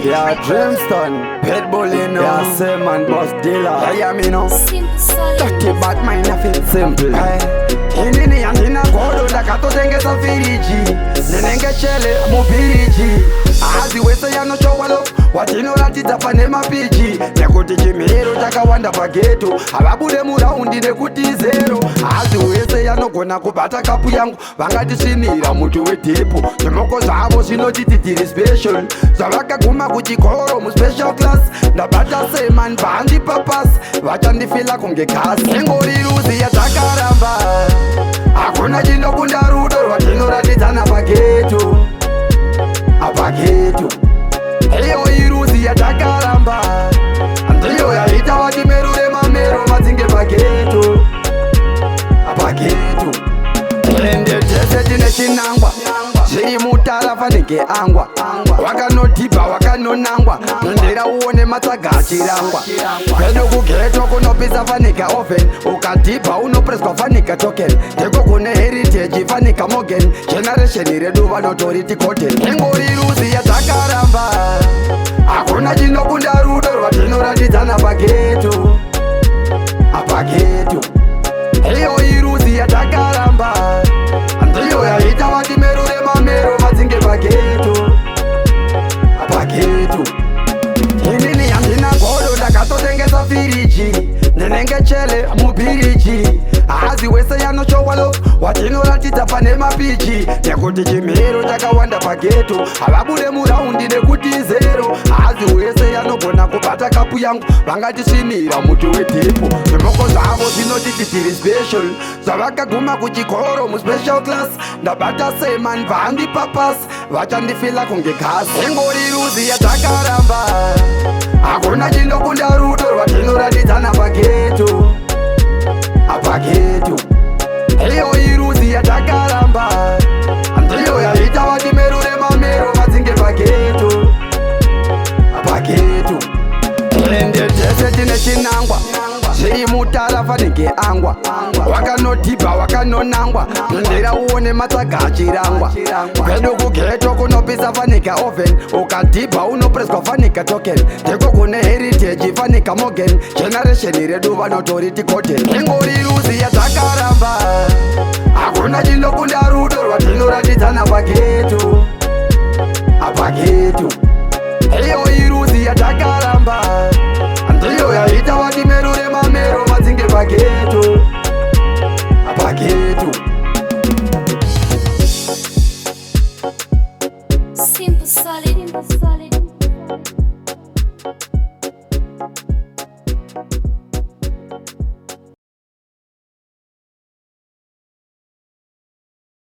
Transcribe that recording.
Yeah, Dreamstone, Pitbull, you know. Yeah, same man, boss dealer. Yeah, me know. Simple solid. Dirty bad mind, nothing simple. Hey. Inini handina godo, ndakatotengesa firiji, ndinenge chele mubhiriji. Hazi wese yanoshowa love watinoratidza pane mapichi, nekuti chimiro chakawanda paghetto, havabude muraundi nekuti zero. Hazi wese yanogona kubata kapu yangu, vangatisvinira muti wedhepo. Zvimoko zvavo zvinotiti tiri special, zvavakaguma kuchikoro muspecial class. Ndabata seman bhandipa pasi, vachandifila kunge gasi. Ingori ruzi yatakaramba, hakuna chinokunda rudo rwatinoratidzana paghetto, apaghetto. Iyo iruzi yatakaramba, ndiyo yaita vatimerure mamero madzinge paghetto, apaghetto. Ende tese tine chinangwa, zviri mutara fanike angwa, wakanodhibha wakanonangwa, ndera uone matsaga achirangwa. Kwedu kughetto kunopisa fanika oven, ukadhibha unopreswa fanika token. Ndiko kune heritage fanika Morgan, generation redu vanotoriti cotton. Ingori ruzi yatakaramba, hakuna chinokunda rudo rwatinoratidzana paghetto, apaghetto. Iyo iruzi yatakaramba, ndiyo yaita vatimerure mamero madzinge paghetto, apaghetto. Inini handina godo, ndakatotengesa firiji, ndinenge chele mubhiriji. Hazi wese yanoshowa love watinoratidza pane mapichi, nekuti chimiro chakawanda paghetto, havabude muraundi nekuti zero. Hazi wese yanogona kubata kapu yangu, vangatisvinira muti wedhepo. Zvimoko zvavo zvinotiti tiri special, zvavakaguma kuchikoro muspecial class. Ndabata seman bhandipa pasi, vachandifila kunge gasi. Ingori ruzi yatakaramba, hakuna chinokunda rudo rwatinoratidzana paghetto, apaghetto. Iyo iruzi yatakaramba, ndiyo yaita vatimerure mamero madzinge paghetto, paghetto. Ende tese tine chinangwa, zviri mutara fanike angwa, wakanodhibha wakanonangwa, ndera uone matsaga achirangwa. Kwedu kughetto kunopisa fanika oven, ukadhibha unopreswa fanika token. Ndiko kune heritage fanika Morgan, generation redu vanotoriti cotton. Ingori ruzi yatakaramba, hakuna chinokunda rudo rwatinoratidzana paghetto, apaghetto.